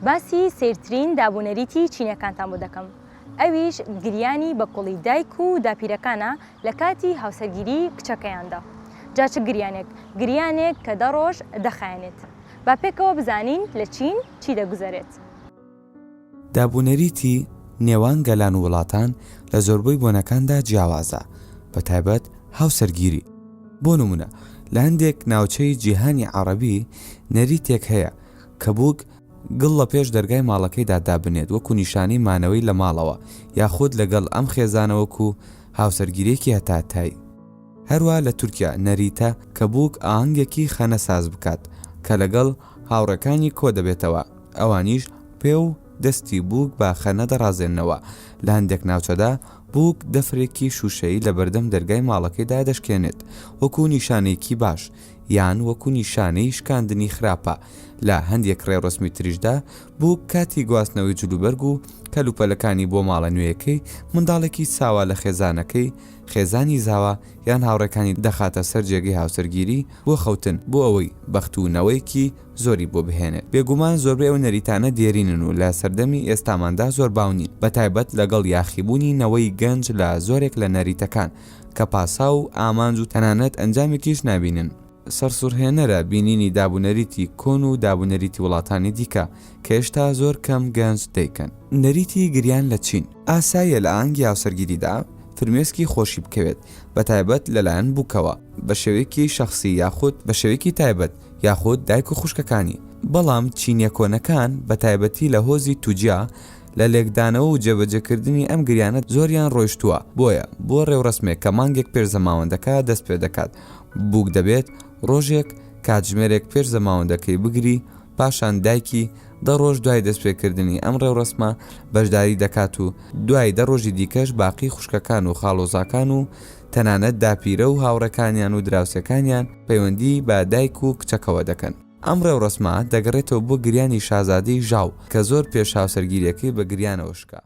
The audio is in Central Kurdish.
باسی سەیرترین دابونەریتی چینیەکانتان بۆ دەکەم ئەویش گریانی بە کوڵی دایک و داپیرەکانە لە کاتی هاوسەرگیری کچەکەیاندا جا چ گریانێک گریانێک کە دە ڕۆژ دەخایەنێت با پێکەوە بزانین لە چین چی دەگوزەرێت. دابونەریتی نێوان گەلان و وڵاتان لە زۆربەی بۆنەکاندا جیاوازە، بەتایبەت هاوسەرگیری. بۆ نموونە لە هەندێک ناوچەی جیهانی عەڕەبی نەریتێک هەیە کە بووک گڵ لە پێش دەرگای ماڵەکەیدا دابنێت وەکو نیشانەی مانەوەی لە ماڵەوە یاخود لەگەڵ ئەم خێزانە وەکو هاوسەرگیریەکی هەتاهەتایی. هەروا لە تورکیا نەریتە کە بووک ئاهەنگێکی خەنە ساز بکات کە لەگەڵ هاوڕێکانی کۆدەبێتەوە، ئەوانیش پێ و دەستی بووک بە خەنە دەڕازێننەوە، لە هەندێک ناوچەدا بووک دەفرێکی شووشەیی لەبەردەم دەرگای ماڵەکەیدا دەشکێنێت وەکو نیشانەیەکی باش یان وەکو نیشانەی شکاندنی خراپە، لە هەندێک ڕێوڕەسمی تریشدا بووک کاتی گواستنەوەی جلوبەرگ و کەلوپەلەکانی بۆ ماڵە نوێیەکەی منداڵێکی ساوا لە خێزانەکەی خێزانی زاوا یان هاوڕێکانی دەخاتە سەر جێگەی هاوسەرگیری بۆ خەوتن بۆ ئەوەی بەخت و نەوەیەکی زۆری بۆ بهێنێت. بێگومان زۆربەی ئەو نەریتانە دێرینن و لە سەردەمی ئێستاماندا زۆر باو نین، بەتایبەت لەگەڵ یاخیبوونی نەوەی گەنج لە زۆرێک لە نەریتەکان کە پاساو و ئامانج و تەنانەت ئەنجامێکیش نابینن. سەرسوڕهێنەرە بینینی دابونەریتی کۆن و دابونەریتی وڵاتانی دیکە کە هێشتا زۆر کەم گەنج دەیکەن. نەریتی گریان لە چین. ئاساییە لە ئاهەنگی هاوسەرگیریدا فرمێسکی خۆشی بکەوێت، بەتایبەت لەلایەن بووکەوە، بە شێوەیەکی شەخسی یاخود بە شێوەیەکی تایبەت یاخود دایک و خوشکەکانی، بەڵام چینیە کۆنەکان بەتایبەتی لە هۆزی توجیا لە لێکدانەوە و جێبەجێکردنی ئەم گریانە زۆریان ڕۆیشتووە، بۆیە بۆ ڕێوڕەسمێک کە مانگێک پێش زەماوەندەکە دەست پێدەکات بووک دەبێت ڕۆژێک کاتژمێرێک پێش زەماوەندەکەی بگری، پاشان دایکی دە ڕۆژ دوای دەستپێکردنی ئەم ڕێوڕەسمە بەشداری دەکات و دوای دە ڕۆژی دیکەش باقی خوشکەکان و خاڵۆزاکان و تەنانەت داپیرە و هاوڕێکانیان و دراوسێکانیان پەیوەندی بە دایک و کچەکەوە دەکەن. ئەم ڕێوڕەسمە دەگەڕێتەوە بۆ گریانی شازادەی ژاو کە زۆر پێش هاوسەرگیریەکەی بە گریانەوە شکا.